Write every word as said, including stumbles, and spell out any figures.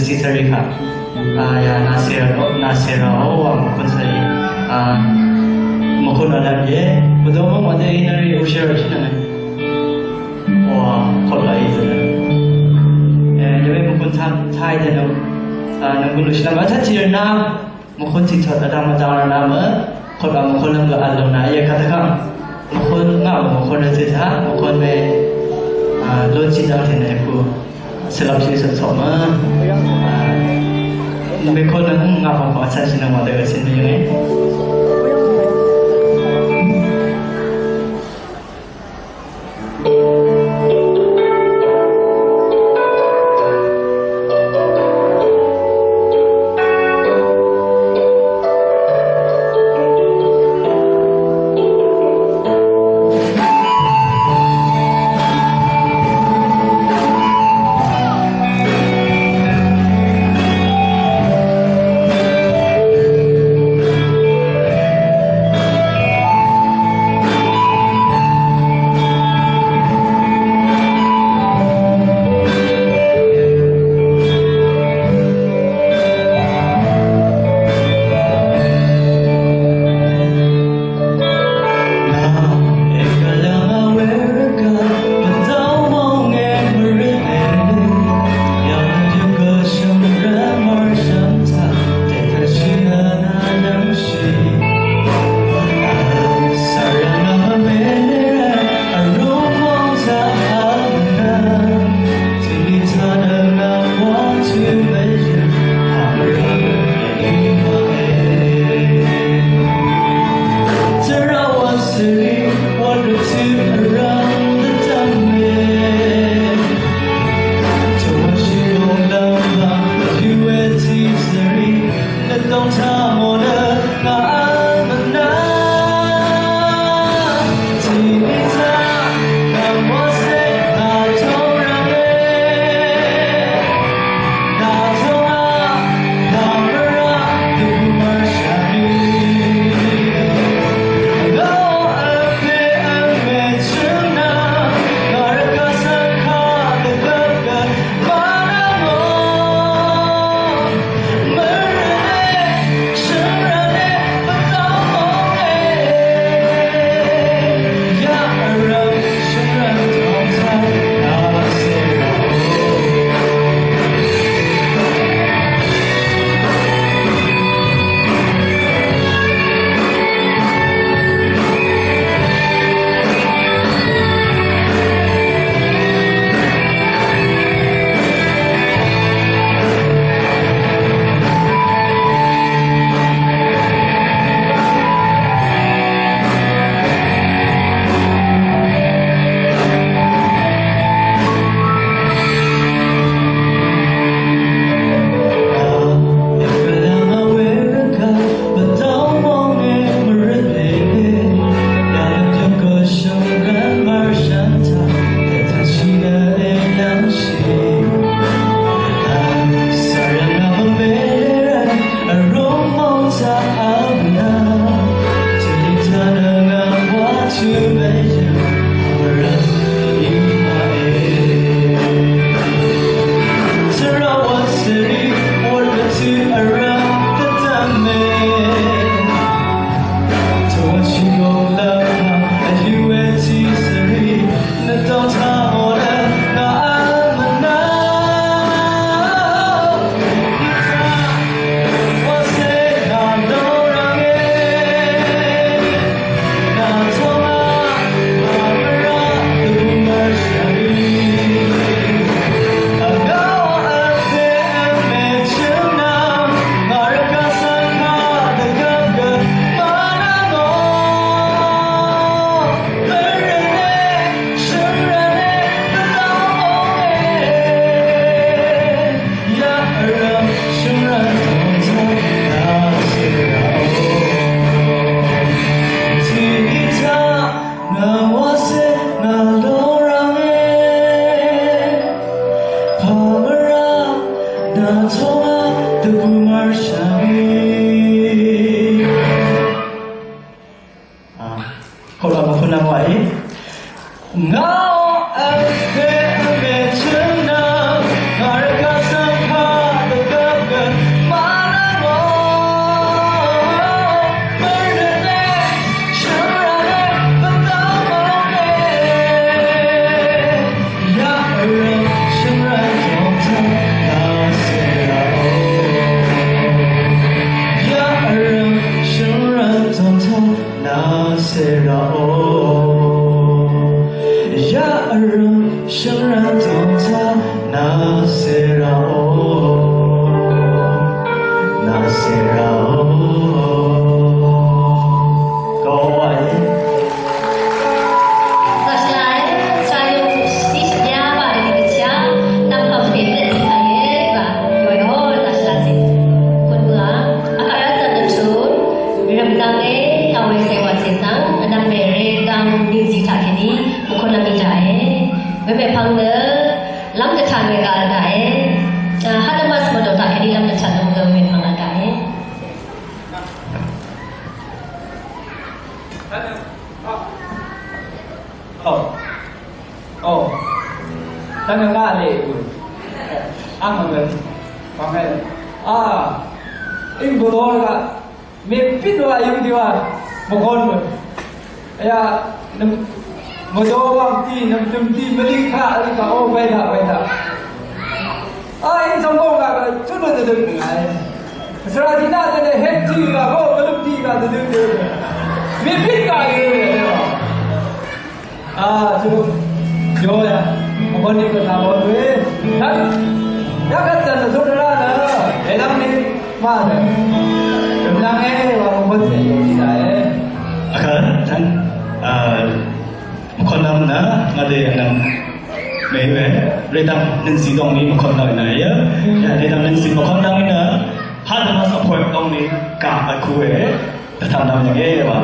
Sitari kaq. A, ya, nasira, nasira, o, wa, mvkun sari. A, mvkun alam ye. Bvdø mvng wa de inari ushir shina. Wa, kot la yi de. E, ya, mvkun ta, tai de no. A, mvkun shina ma ta tir na. Mvkun ti tot adam adam na ma. Kot la mvkun lam ga alam na ye kata kang. Mvkun nga mvkun na ti ta. Mvkun me. A, lo ti dang ti na ku. Sølvp shì svtsoq mø. Mèkó nø ngà pv̀ng pv̀ng vsvt shì nø ngò dø gø cin mø yønge. Kora mvhunam waí. Ngao vpè vmè chønam, ngà rvgaq svng kaq dvgvp Ang mvng. Pamel. A. Ing bvdor ka. Mepit wa yung diwa. Mvkon. Ya. Mvdo wang ti, nvmtum ti, mvling ka, ali ka, o, bai da, bai da. A, ing zong go ka, ka, tun da da da. Sra di na da da, het ti ka, go, mvlup ti ka, da da da. Mepit ka, yung. A, chu, yo ya, mvkon ni ko ta bo we. Tan, ya ka tan da zuk ra na, e lang ni, ma na. Dem lang e, wa mvkon se yo ki da e. Aka, tan, a, mvkon nam na, nga de nam. Me we, re dam nin si dong ni mvkon nam na ya. Ya, re dam nin si mvkon nam na. Ha da ma sa poi dong ni, ka a ku e. Ta tam nam ya e wa.